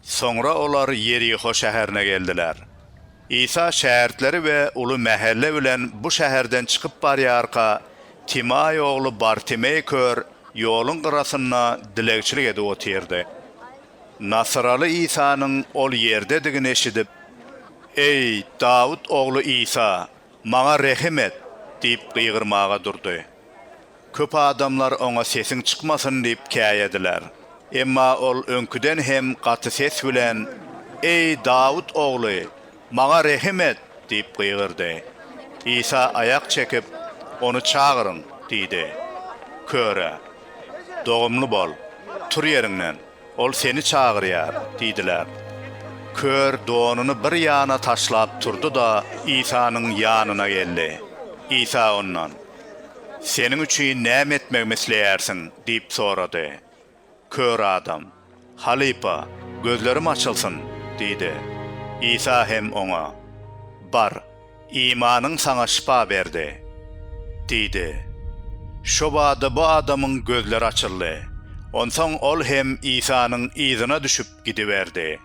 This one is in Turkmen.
Soňra olar Ýeriho şäherine geldiler. Isa şägirtleri we uly mähelle bilen bu şäherden çykyp barýarka, Timaý ogly Bartimeý kör ýoluň gyrasynda dilegçilik edip otyrdy. Nasyraly Isanyň ol ýerdedigini eşidip, Eý, Dawut ogly Isa, maňa rehim et! diýip gygyrmaga durdy. Köp adamlar oňa sesiň çykmasyn diýip käýediler. Emma ol öňküden hem gaty ses bilen, Eý, Dawut ogly, maňa rehim et! diýip gygyrdy. Isa aýak çekip, Ony çagyryň! diýdi. Köre, Dogumly bol, tur ýeriňden, ol seni çagyrýar diýdiler. Kör donuny bir ýana taşlap turdy-da, Isanyň ýanyna geldi. Isa ondan. Seniň üçin näme etmegimi isleýärsiň? diýip sorady. Kör adam, Halypa, gözlerim açylsyn! diýdi. Isa hem oňa, Bar, imanyň saňa şypa berdi! diýdi. Şobada bu adamyň gözleri açyldy. Onsoň ol hem Isanyň yzyna düşüp gidiberdi.